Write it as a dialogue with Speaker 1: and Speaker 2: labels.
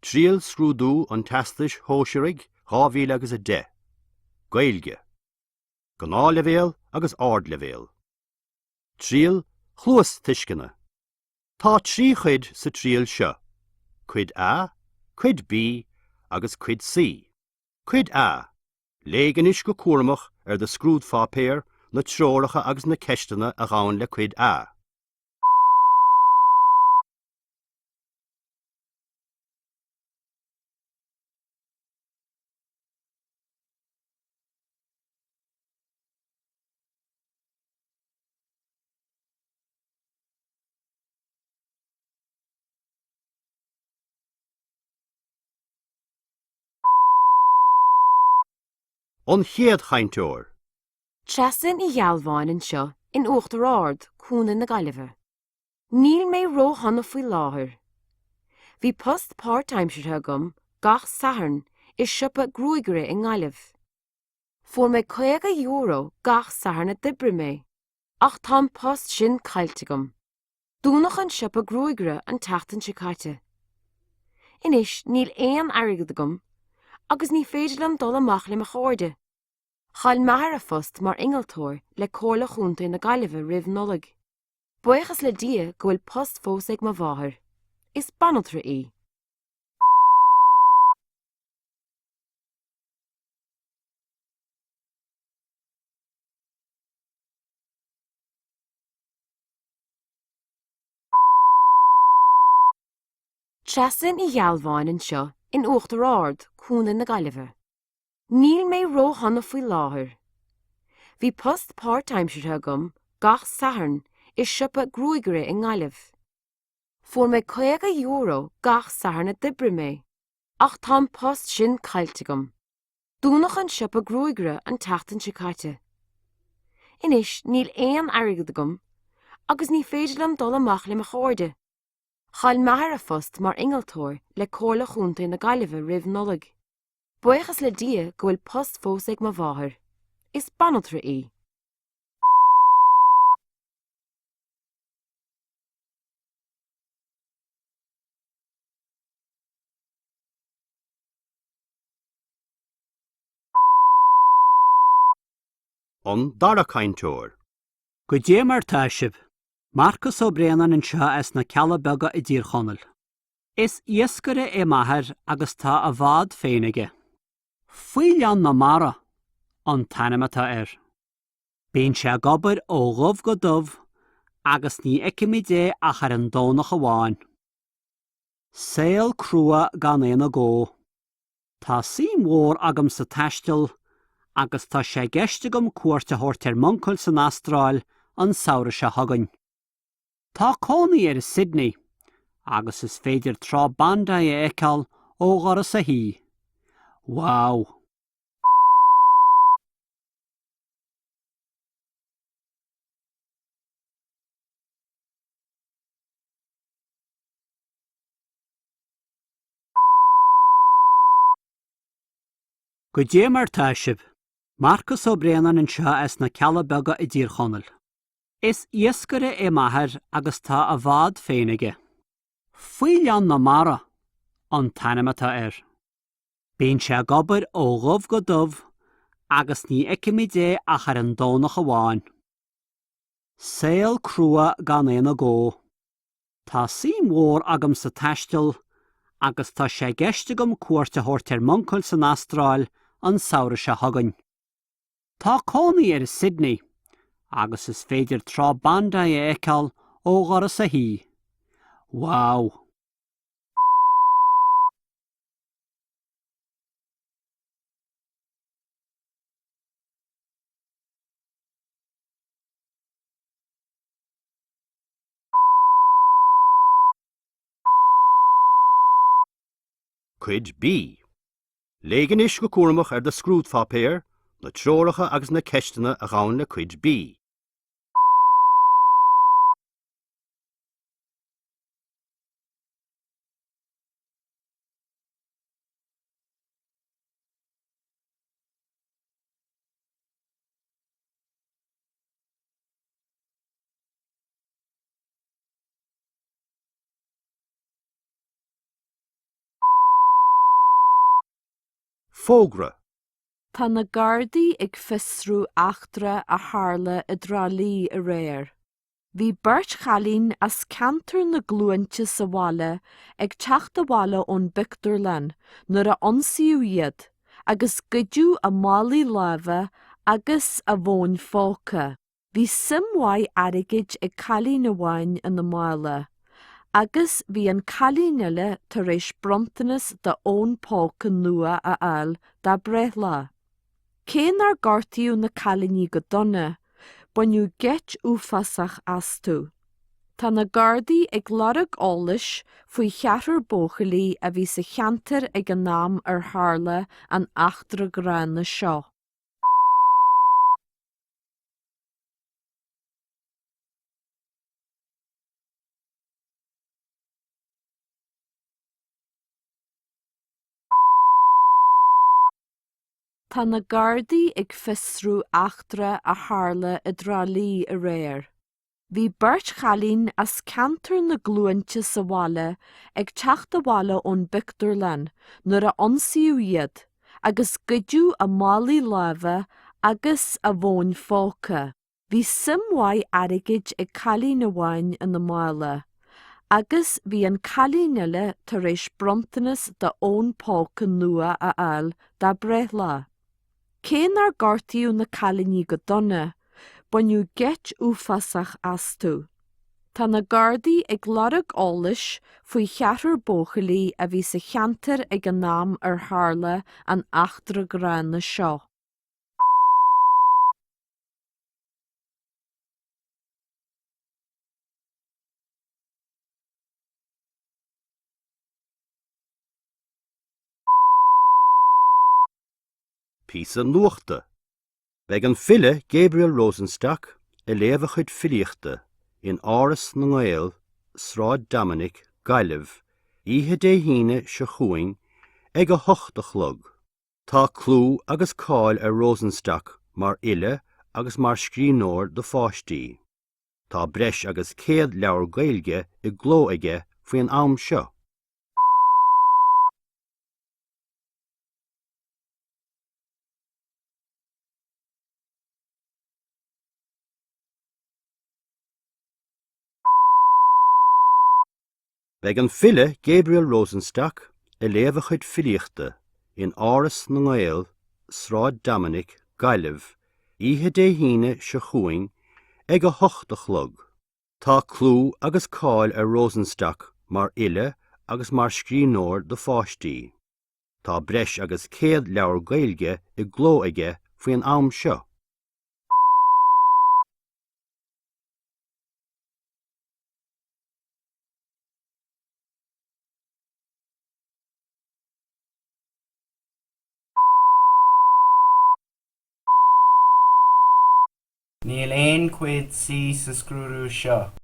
Speaker 1: Triail Scrúdú an Teastais Shóisearaigh 2000 agus 10, Gaeilge, Gnáthleibhéal agus Ardleibhéal. Triail Chluastuisceana. Tá 3 chuid sa triail seo, Cuid A, Cuid B agus Cuid C. Cuid A, Léigh anois go cúramach ar do scrúdpháipéar na treoracha agus na ceisteanna a ghabhann le Cuid A. An chéad chainteoir.
Speaker 2: Treasa Ní Ghealbháin anseo in Uachtar Ard, Contae na Gaillimhe. Níl mé róshona faoi láthair. Bhí post páirtaimseartha agam gach Satharn i siopa gruagaire i nGaillimh. Fuair mé €50 gach Satharn a d'oibrigh mé, ach tá an post sin caillte agam. Dúnadh an siopa gruagaire an tseachtain seo caite. Anois níl aon airgead agam agus ní féidir liom dul amach le mo chairde. Chaill m'athair a phost mar innealtóir le Comhairle Chontae na Gaillimhe roimh Nollaig. Buíochas le Dia go bhfuil post fós ag mo mháthair. Is banaltra í. Treasa Ní Ghealbháin anseo in Uachtar Ard, Contae na Gaillimhe. Níl mé róshona faoi láthair. Bhí post páirtaimseartha agam gach Satharn i siopa gruagaire i nGaillimh. Fuair mé €50 gach Satharn a d'oibrigh mé, ach tá an post sin caillte agam. Dúnadh an siopa gruagaire an tseachtain seo caite. Anois níl aon airgead agam agus ní féidir liom dul amach le mo chairde. Chaill m'athair a phost mar innealtóir le Comhairle Chontae na Gaillimhe roimh Nollaig. Buíochas le Dia go bhfuil post fós ag mo mháthair. Is banaltra í.
Speaker 1: An dara cainteoir.
Speaker 3: Goidé mar tá sibh. Marcas Ó Braonáin anseo as na Cealla Beaga i dTír Chonaill. Is iascaire é m'athair agus tá a bhád féin aige. Faoileán na Mara an t-ainm atá air. Bíonn sé ag obair ó dhubh go dubh agus ní fheicimid é ach ar an Domhnach amháin. Saol crua gan aon agó. Tá suim mhór agam sa taisteal agus tá sé i gceist agam cuairt a thabhairt ar m'uncail san Astráil an samhradh seo chugainn. Tá cónaí air i Sydney agus is féidir trá Bondi a fheiceáil ó dhoras a thí. Wow! Goidé mar tá sibh. Marcas Ó Braonáin anseo as na Cealla Beaga i dTír Chonaill. Is iascaire é m'athair agus tá a bhád féin aige. Faoileán na Mara an t-ainm atá air. Bíonn sé ag obair ó dhubh go dubh agus ní fheicimid é ach ar an Domhnach amháin. Saol crua gan aon agó. Tá suim mhór agam sa taisteal agus tá sé i gceist agam cuairt a thabhairt ar m'uncail san Astráil an samhradh seo chugainn. Tá cónaí air i Sydney agus is féidir trá Bondi a fheiceáil ó dhoras a thí. Wow!
Speaker 1: Cuid B. Léigh anois go cúramach ar do scrúdpháipéar na treoracha agus na ceisteanna a ghabhann le Cuid B. Fógra.
Speaker 4: Tá na Gardaí ag fiosrú eachtra a tharla i dTrá Lí aréir. Bhí beirt chailín as ceantar na gCluainte sa bhaile ag teacht abhaile ón bpictiúrlann nuair a ionsaíodh iad agus goideadh a málaí láimhe agus a bhfóin phóca. Bhí suim mhaith airgid ag cailín amháin ina mála agus bhí an cailín eile tar éis bronntanas de fhón póca nua a fháil dá breithlá. Cé nár gortaíodh na cailíní go dona, baineadh geit uafásach astu. Tá na Gardaí ag lorg eolais faoi cheathrar buachaillí a bhí sa cheantar ag an am ar tharla an eachtra ghránna seo. Tá na Gardaí ag fiosrú eachtra a tharla i dTrá Lí aréir. Bhí beirt chailín as ceantar na gCluainte sa bhaile ag teacht abhaile ón bpictiúrlann nuair a ionsaíodh iad agus goideadh a málaí láimhe agus a bhfóin phóca. Bhí suim mhaith airgid ag cailín amháin ina mála agus bhí an cailín eile tar éis bronntanas de fhón póca nua a fháil dá breithlá. Cé nár gortaíodh na cailíní go dona, baineadh geit uafásach astu. Tá na Gardaí ag lorg eolais faoi cheathrar buachaillí a bhí sa cheantar ag an am ar tharla an eachtra ghránna seo.
Speaker 1: Píosa nuachta. Beidh an file Gabriel Rosenstock ag léamh a chuid filíochta in Áras na nGael, Sráid Dominic, Gaillimh, oíche Dé hAoine seo chugainn ag a hocht a chlog. Tá clú agus cáil ar Rosenstock mar fhile agus mar scríbhneoir do pháistí. Tá breis agus 100 leabhar Gaeilge i gcló aige faoin am seo. Beidh an file Gabriel Rosenstock ag léamh a chuid filíochta in Áras na nGael, Sráid Dominic, Gaillimh, oíche Dé hAoine seo chugainn ag a hocht a chlog. Tá clú agus cáil ar Rosenstock mar fhile agus mar scríbhneoir do pháistí. Tá breis agus 100 leabhar Gaeilge i gcló aige faoin am seo.
Speaker 5: Níl aon Chuid C sa scrúdú seo.